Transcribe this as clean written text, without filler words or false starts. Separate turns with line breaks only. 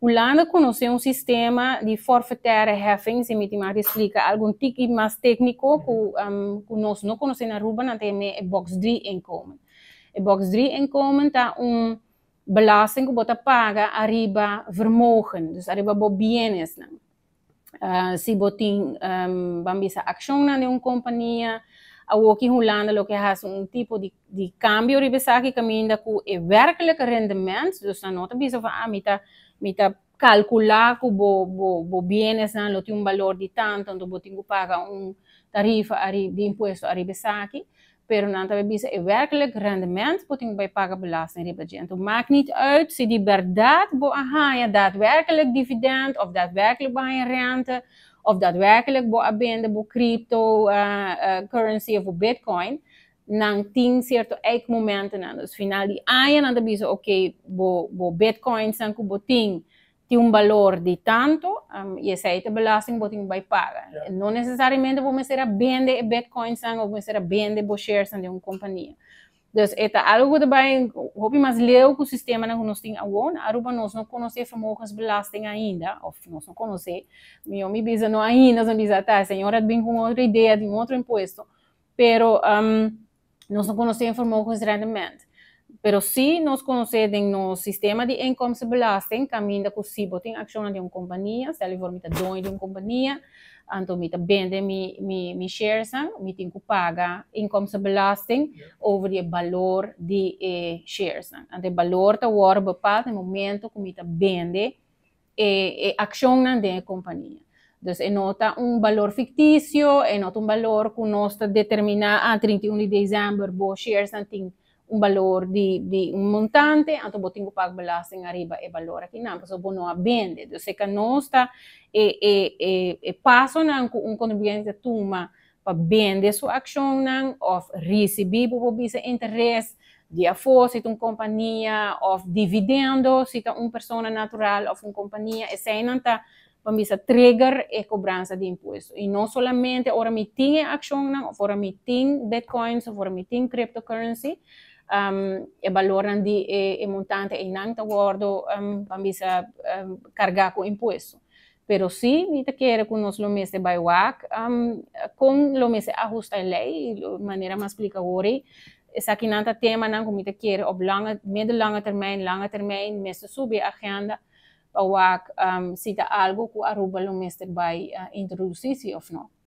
Hulanda konosé un sistema di forfaitaire heffing, si mi tin mag splika algun tiki mas tékniko ku nos no konosé na Aruba, nan tin e box 3 inkomen. E box 3 inkomen ta un belasting ku bo ta paga ariba vermogen, dus ariba bo bienes nan. Si bo tin, ban bisa, akshon di un kompania, aki Hulanda loke hasi un tipo di kambio riba esaki kaminda ku e werkelijk rendement, dus nan no ta bisa van ah, mi ta kalkulá ku bo bienes nan lo tin un balor di tantu, anto bo tin ku paga un tarifa di impuesto ariba esaki, pero nan ta bisa e werkelijk rendement bo tin ku paga belasting riba dje. Anto maakt niet uit si di bèrdat bo a haña daadwerkelijk dividend of daadwerkelijk bo a haña rente of daadwerkelijk bo a bende bo crypto currency of bitcoin, nan tin sierto momento nan. Dus final di aña nan ta bisa, ok, bo bitcoins nan ku bo tin tin un balor di tantu, i esei ta belasting bo tin bai paga. No nesesariamente bo mester a bende e bitcoins nan of mester a bende bo shares di un kompania. Dus e ta algu ku bai hopi mas leu ku e sistema ku nos tin awor. Na Aruba nos no konosé vermogensbelasting ainda, of nos no konosé, mi bisa no ainda, mi bisa ta, señora bin ku otro idea di un otro impuesto. Pero nos no konosé vermogensrendement. Pero si nos konosé den sistema di inkomstenbelasting, kaminda ku si bo tin akshon di un kompania, stel voor mi ta doño di un kompania, anto mi ta bende mi shares, mi tin ku paga inkomstenbelasting over e balor di e shares. Anto e balor ta wòrdu bepaald na momento ku mi ta bende e akshon di e kompania. Dus e no ta un balor fiktisio, e no ta un balor ku nos ta determiná a 31 di desèmber, bo shares tin un balor di un montante, anto bo tin ku paga belasting ariba e balor aki no, pasobra bo no a bende. Dus e nos ta e paso nan ku un kontribuyente tuma pa bende su akshon nan of risibí, bo bisa, interes di afó si un kompania of dividendo si un persona natural of un kompania, esei nan ta, ban bisa, trigger e kobransa di impuesto. I no solamente ora mi tin akshon nan, of ora mi tin bitcoins, of ora mi tin cryptocurrency, e balor di e montante ei nan ta wòrdu, ban bisa, kargá ku impuesto. Pero si, mi ta kere ku nos lo mester bai wak, kon lo mester ahustá e lei, manera m'a splika awor, esaki nan ta tema nan ku mi ta kere op lange, middellange termijn, lange termijn, mester subi agenda pa wak si ta algu ku Aruba lo mester bai introdusí òf no.